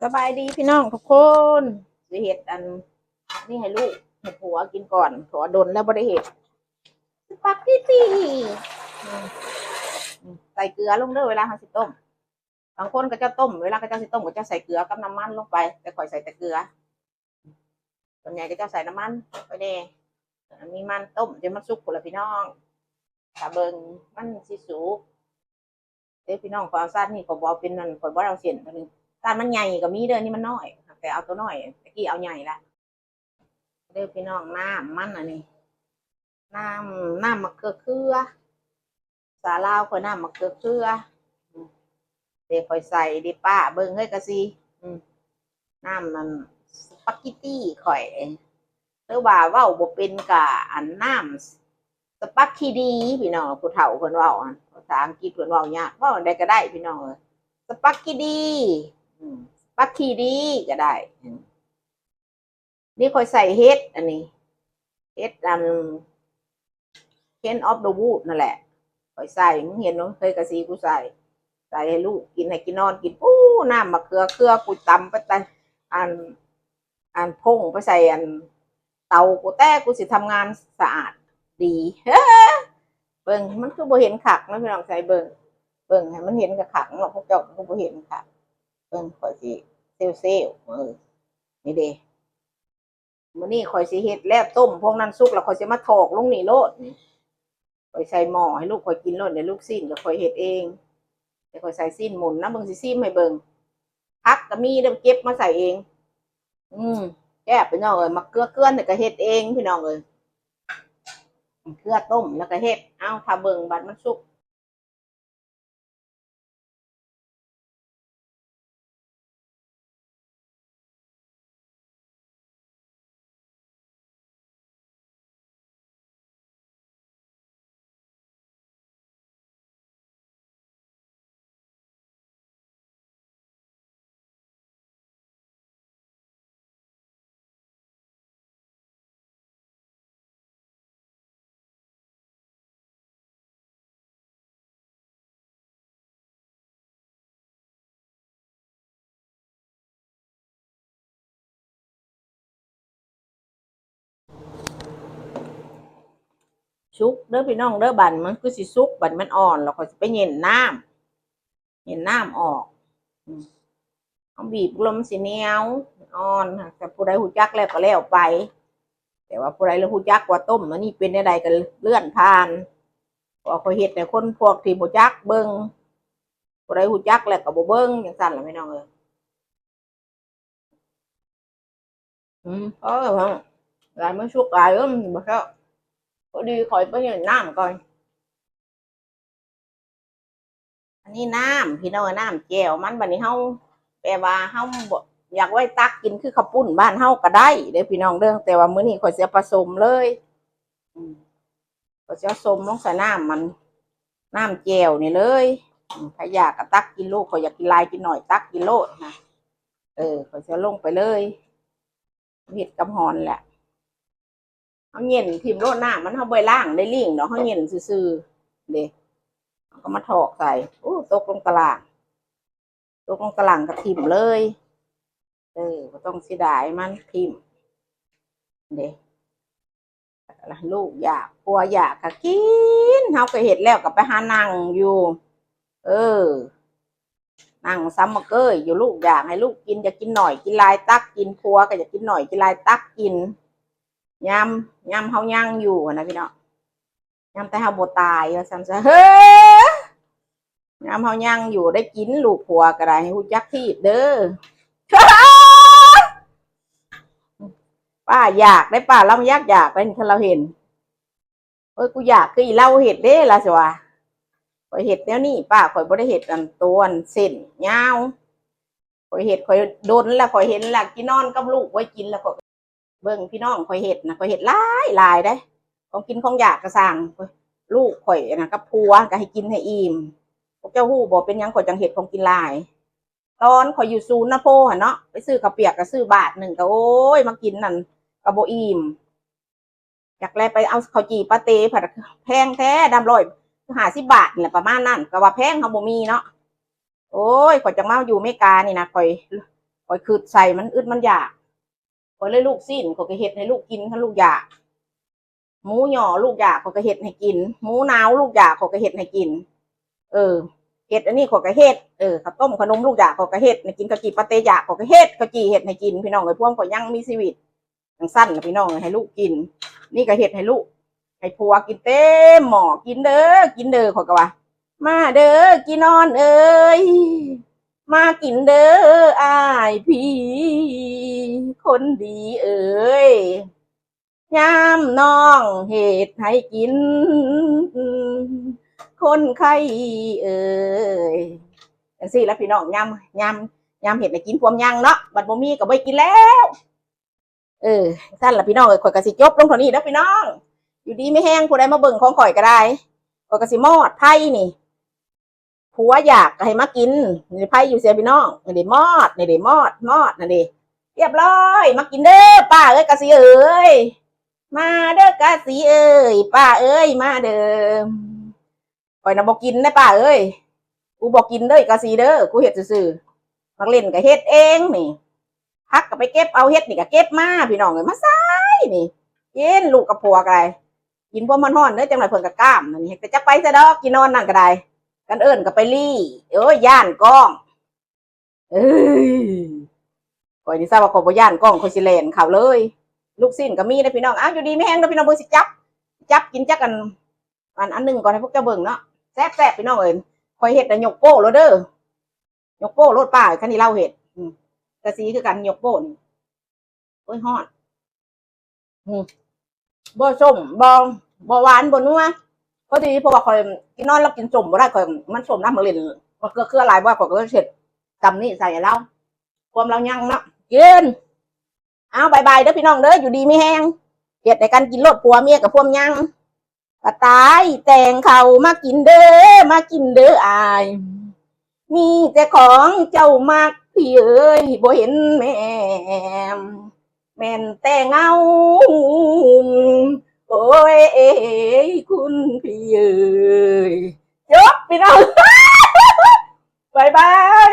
ສະບາຍດີພີ່ນ້ອງທຸກຄົນ ຊິເຮັດອັນນີ້ໃຫ້ລູກໃຫ້ຜົວກິນກ່ອນ ເພາະວ່າດົນແລ້ວບໍ່ໄດ້ເຮັດ ສະປາເກັດຕີ ອືມ ອືມ ໃສ່ເກືອລົງເດີເວລາເຮົາຊິຕົ້ມ. ບາງຄົນເຂົາເຈົ້າຕົ້ມ ເວລາເຂົາເຈົ້າຊິຕົ້ມ ເຂົາເຈົ້າໃສ່ເກືອກັບນ້ຳມັນລົງໄປ ແຕ່ຂ້ອຍໃສ່ແຕ່ເກືອ. ສ່ວນໃຫຍ່ເຂົາເຈົ້າໃສ່ນ້ຳມັນໄປແດ່ ມີມັນຕົ້ມຈົນມັນສຸກພຸ້ນລະພີ່ນ້ອງ. ຖ້າເບິ່ງມັນຊິສຸກເດ້ພີ່ນ້ອງ. ຂ້ອຍເອົາຊາດນີ້ ຂ້ອຍບໍ່ເອົາເປັນນັ້ນ ຂ້ອຍບໍ່ໄດ້ເອົາເສັ້ນຕົວນີ້. ຊາດມັນໃຫຍ່ກໍມີເດີ ນີ້ມັນນ້ອຍ ແຕ່ເອົາຕົວນ້ອຍ ຕະກີ້ເອົາໃຫຍ່ລະ. ເດີພີ່ນ້ອງ ນ້ຳມັນອັນນີ້ ນ້ຳ ນ້ຳໝາກເຂືອເຄືອ ພາສາລາວຂ້ອຍນ້ຳໝາກເຂືອເຄືອ. ເດ້ຂ້ອຍໃສ່ເດ້ປ້າ ເບິ່ງເຮີ້ຍກະຊິ ອືມ ນ້ຳນັ້ນ ສະປາເກັດຕີຂ້ອຍ ຫຼືວ່າເວົ້າບໍ່ເປັນກະອັນນ້ຳ ສະປາເກັດຕີ ພີ່ນ້ອງ ຜູ້ເຖົ້າເພິ່ນເວົ້າ ພາສາອັງກິດເພິ່ນເວົ້າຍາກ ເວົ້າແນວໃດກໍໄດ້ພີ່ນ້ອງເອີຍ ສະປາເກັດຕີ ອືມ ສະປາເກັດຕີກໍໄດ້ ອືມ. ນີ້ຂ້ອຍໃສ່ເຫັດອັນນີ້ ເຫັດອັນ Hand of the Wood ນັ້ນແຫຼະ ຂ້ອຍໃສ່ ມຶງເຫັນບໍ່ ເຄີຍກະຊິກູໃສ່ ໃສ່ໃຫ້ລູກກິນ ໃຫ້ກິນນອນກິນ. ປູ້ ນ້ຳໝາກເຂືອເຄືອ ກູຕຳໄປແຕ່ອັນ ອັນ ພົ່ງໄປໃສ່ອັນເຕົາກູ ແຕ່ກູຊິທຳງານສະອາດດີ. ເບິ່ງ ມັນຄືບໍ່ເຫັນຄັກນະພີ່ນ້ອງ ໃສ່ເບິ່ງ ເບິ່ງໃຫ້ມັນເຫັນຄັກໆເນາະ ພວກເຈົ້າຄືບໍ່ເຫັນຄັກ. ເບິ່ງ ຂ້ອຍຊິເຊວໆ ເອີ ນີ້ເດ້ ມື້ນີ້ຂ້ອຍຊິເຮັດແລ້ວ ຕົ້ມພວກນັ້ນສຸກແລ້ວ ຂ້ອຍຊິມາຖອກລົງນີ້ໂລດນີ້. ຂ້ອຍໃສ່ໝໍ້ໃຫ້ລູກຂ້ອຍກິນໂລດນີ້ ລູກຊີ້ນກໍຂ້ອຍເຮັດເອງ ແຕ່ຂ້ອຍໃສ່ຊີ້ນໝູນນຳ. ເບິ່ງ ຊິຊີມໃຫ້ເບິ່ງ ຜັກກໍມີເດີ ເກັບມາໃສ່ເອງ. ອືມ ແຊບພີ່ນ້ອງເອີຍ ໝາກເຂືອເຄືອນີ້ກໍເຮັດເອງພີ່ນ້ອງເອີຍ ເຄືອຕົ້ມແລ້ວກໍເຮັດ. ເອົາ ຖ້າເບິ່ງບັດມັນສຸກ. ສຸກເດີພີ່ນ້ອງເດີ ບັດນີ້ມັນຄືຊິສຸກ ບັດນີ້ມັນອ່ອນ ແລ້ວຂ້ອຍຊິໄປເຫງັນນ້ຳ ເຫງັນນ້ຳອອກ. ອືມ ເຮົາບີບລົງມັນຊິໜຽວ ອ່ອນ. ຖ້າຜູ້ໃດຮູ້ຈັກແລ້ວກໍແລ້ວໄປ ແຕ່ວ່າຜູ້ໃດຮູ້ຈັກວ່າຕົ້ມອັນນີ້ເປັນແນວໃດກໍເລື່ອນຜ່ານ ເພາະວ່າຂ້ອຍເຮັດໃຫ້ຄົນພວກທີ່ບໍ່ຈັກເບິ່ງ ຜູ້ໃດຮູ້ຈັກແລ້ວກໍບໍ່ເບິ່ງ ຈັ່ງຊັ້ນລະພີ່ນ້ອງເອີຍ. ອືມ ພໍແລ້ວ ຫຼາຍມັນສຸກຫຼາຍ ເອີ ມັນບໍ່ແຊບ. ພໍດີຂ້ອຍໄປເຫງັນນ້ຳກ່ອນ. ອັນນີ້ນ້ຳ ພີ່ນ້ອງ ນ້ຳແຈ່ວມັນ. ບັດນີ້ເຮົາ ແປວ່າເຮົາບໍ່ຢາກໄວ້ຕັກກິນຄືເຂົ້າປຸ້ນບ້ານເຮົາກໍໄດ້ເດີພີ່ນ້ອງເດີ ແຕ່ວ່າມື້ນີ້ຂ້ອຍຊິເອົາປະສົມເລີຍ. ອືມ ກໍຈະສົ້ມລົງໃສ່ນ້ຳມັນ ນ້ຳແຈ່ວນີ້ເລີຍ. ອືມ ໃຜຢາກກໍຕັກກິນໂລດ ຂ້ອຍຢາກກິນຫຼາຍກິນໜ້ອຍຕັກກິນໂລດນະ. ເອີ ຂ້ອຍຈະລົງໄປເລີຍ ເຮັດກັບຮ່ອນແຫຼະ. ເຮົາເຫງັນຖິ້ມໂລດນ້ຳມັນ ເຮົາບໍ່ໄດ້ລ້າງໄດ້ລີ້ງດອກ ເຮົາເຫງັນຊື່ໆເດ້. ເຮົາກໍມາຖອກໃສ່ ໂອ້ ຕົກລົງຕະລ່າງ ຕົກລົງຕະລ່າງກໍຖິ້ມເລີຍ. ເອີ ບໍ່ຕ້ອງເສຍດາຍມັນ ຖິ້ມເດ້. ລູກຢາກ ຜົວຢາກກໍກິນ ເຮົາກໍເຮັດແລ້ວກໍໄປຫານັ່ງຢູ່ ເອີ ນັ່ງຊຳມະເກີຍຢູ່. ລູກຢາກໃຫ້ລູກກິນ ຢາກກິນໜ້ອຍກິນຫຼາຍຕັກກິນ ຜົວກໍຢາກກິນໜ້ອຍກິນຫຼາຍຕັກກິນ ຍາມ ຍາມເຮົາຍັງຢູ່ຫັ້ນນະພີ່ນ້ອງ. ຍາມແຕ່ເຮົາບໍ່ຕາຍວ່າຊັ້ນຊະ ເຮີ ຍາມເຮົາຍັງຢູ່ໄດ້ກິນ ລູກຜົວກໍໄດ້ ໃຫ້ຮູ້ຈັກທີບເດີ. ປ້າຢາກໄດ໋ ປ້າລາວຢາກ ຢາກໄດ໋ ຄັນລາວເຫັນ. ໂອ້ຍ ກູຢາກຄືອີລາວເຮັດເດ້ ລາວຊິວ່າ ຂ້ອຍເຮັດແນວນີ້ ປ້າ ຂ້ອຍບໍ່ໄດ້ເຮັດອັນໂຕອັນເສັ້ນຍາວ ຂ້ອຍເຮັດ ຂ້ອຍດົນແລ້ວ ຂ້ອຍເຫັນແລ້ວ ກິນນອນກັບລູກໄວ້ກິນແລ້ວ ຂ້ອຍ ເບິ່ງພີ່ນ້ອງ ຂ້ອຍເຮັດນະ ຂ້ອຍເຮັດຫຼາຍໆເດ້ ຂອງກິນຂອງຢາກກໍຊ່າງ ລູກຂ້ອຍນະກັບຜົວກໍໃຫ້ກິນໃຫ້ອີ່ມ. ພວກເຈົ້າຮູ້ບໍ່ ເປັນຫຍັງຂ້ອຍຈັ່ງເຮັດຂອງກິນຫຼາຍ? ຕອນຂ້ອຍຢູ່ສູນນະໂພຫັ້ນເນາະ ໄປຊື້ເຂົ້າປຽກກໍຊື້ບາດໜຶ່ງກໍ ໂອ້ຍ ມາກິນນັ້ນກໍບໍ່ອີ່ມ. ຈັກແລໄປເອົາເຂົ້າຈີ່ປາເຕ ພັດແພງແທ້ ດຳ ຮ້ອຍຫ້າສິບບາດນີ້ແຫຼະ ປະມານນັ້ນ ກໍວ່າແພງ ເຮົາບໍ່ມີເນາະ. ໂອ້ຍ ຂ້ອຍຈັ່ງມາຢູ່ເມການີ້ນະ ຂ້ອຍ ຂ້ອຍຄຶດໃສ່ມັນອຶດມັນຢາກ ຂ້ອຍເລີຍ ລູກຊີ້ນຂ້ອຍກໍເຮັດໃຫ້ລູກກິນ ຄັນລູກຢາກ ໝູຍໍ້ລູກຢາກ ຂ້ອຍກໍເຮັດໃຫ້ກິນ ໝູໜາວລູກຢາກ ຂ້ອຍກໍເຮັດໃຫ້ກິນ ເອີ ເຮັດອັນນີ້ຂ້ອຍກໍເຮັດ ເອີ ເຂົ້າຕົ້ມຂະໜົມລູກຢາກ ຂ້ອຍກໍເຮັດໃຫ້ກິນ ເຂົ້າຈີ່ປາເຕຢາກ ຂ້ອຍກໍເຮັດ ເຂົ້າຈີ່ເຮັດໃຫ້ກິນ ພີ່ນ້ອງເອີຍ ພວມຂ້ອຍຍັງມີຊີວິດ ຈັ່ງຊັ້ນລະພີ່ນ້ອງເອີຍ ໃຫ້ລູກກິນ ນີ້ກໍເຮັດໃຫ້ລູກ ໃຫ້ຜົວກິນເຕັມໝໍ້ ກິນເດີ ກິນເດີ ຂ້ອຍກໍວ່າ ມາເດີ ຈີ່ນອນເອີຍ ມາກິນເດີ ອ້າຍພີ່ຄົນດີເອີຍ ຍາມນ້ອງເຮັດໃຫ້ກິນ ຄົນໄຂ້ເອີຍ ຈັ່ງຊີ້ລະພີ່ນ້ອງ ຍາມ ຍາມ ຍາມເຮັດໃຫ້ກິນ ພວມຍັງເນາະ ບັດບໍ່ມີກໍບໍ່ໄດ້ກິນແລ້ວ ເອີ ຊັ້ນລະພີ່ນ້ອງເອີຍ ຂ້ອຍກໍຊິຈົບລົງເທົ່ານີ້ເດີພີ່ນ້ອງ ຢູ່ດີມີແຮງ ຜູ້ໃດມາເບິ່ງຂອງຂ້ອຍກໍໄດ້ ຂ້ອຍກໍຊິມອດໄພນີ້ ຜົວຢາກກໍໃຫ້ມາກິນ ນີ້ໄພຢູ່ໃສພີ່ນ້ອງ ນີ້ເດ້ມອດ ນີ້ເດ້ມອດ ມອດນັ້ນເດ້ ຮຽບຮ້ອຍ ມາກິນເດີປ້າເອີຍ ກະສີເອີຍ ມາເດີກະສີເອີຍ ປ້າເອີຍ ມາເດີ ຂ້ອຍນະບໍ່ກິນເດ້ປ້າເອີຍ ກູບໍ່ກິນເດີກະສີເດີ ກູເຮັດຊື່ໆ ໝາກເລັ່ນກະເຮັດເອງນີ້ ຜັກກະໄປເກັບເອົາ ເຫັດນີ້ກະເກັບມາ ພີ່ນ້ອງເອີຍ ມາໃສ່ນີ້ ກິນ ລູກກັບຜົວກະໄດ້ ກິນພວມຮ້ອນໆເດີ ຈັກໜ້ອຍເພິ່ນກະກ້າມ ອັນນີ້ ແຕ່ຈັກໄປໃສດອກ ຈີ່ນອນນັ້ນກະໄດ້ ຄັນເອີ້ນກະໄປລີ້ ໂອ້ຍ ຢ້ານກ້ອງ ເອີຍ ຂ້ອຍນີ້ຊະວ່າຂ້ອຍບໍ່ຢ້ານກ້ອງ ຂ້ອຍຊິແລ່ນເຂົ້າເລີຍ ລູກຊີ້ນກໍມີເດ້ພີ່ນ້ອງ ອ້າວ ຢູ່ດີມີແຮງເດີພີ່ນ້ອງ ເບິ່ງຊິຈັບ ຈັບກິນຈັກອັນ ອັນ ອັນໜຶ່ງກ່ອນໃຫ້ພວກເຈົ້າເບິ່ງເນາະ ແຊບໆ ພີ່ນ້ອງເອີຍ ຂ້ອຍເຮັດນະຍົກໂປ້ໂລດເດີ ຍົກໂປ້ໂລດປ້າ ຄັນທີ່ລາວເຮັດ ອືມ ກະສີຄືກັນ ຍົກໂປ້ນີ້ ໂອ້ຍ ຮ້ອນ ອືມ ບໍ່ສົ້ມ ບໍ່ ບໍ່ຫວານ ບໍ່ນົວ ພໍດີ ເພາະວ່າຂ້ອຍກິນນອນ ລາວກິນສົ້ມບໍ່ໄດ້ ຂ້ອຍ ມັນສົ້ມນຳໝາກເລັ່ນ ມັນເກືອໆຫຼາຍ ບໍ່ ຂ້ອຍກໍເລີຍເຮັດຕຳນີ້ໃສ່ໃຫ້ລາວ ພວມລາວຍັງເນາະ ກິນ ອ້າວ ບາຍບາຍເດີພີ່ນ້ອງເດີ ຢູ່ດີມີແຮງ ເຮັດໃຫ້ກັນກິນໂລດ ຜົວເມຍກໍພວມຍັງ ປາຕາຍແຕ່ງເຂົ້າມາກິນເດີ ມາກິນເດີອ້າຍ ມີແຕ່ຂອງເຈົ້າມັກພີ່ເອີຍ ບໍ່ເຫັນແມ່ ແມ່ນແຕ່ເງົາ ໂອ້ຍ ຄຸນພີ່ເອີຍ ຈົບພີ່ນ້ອງ ບາຍບາຍ.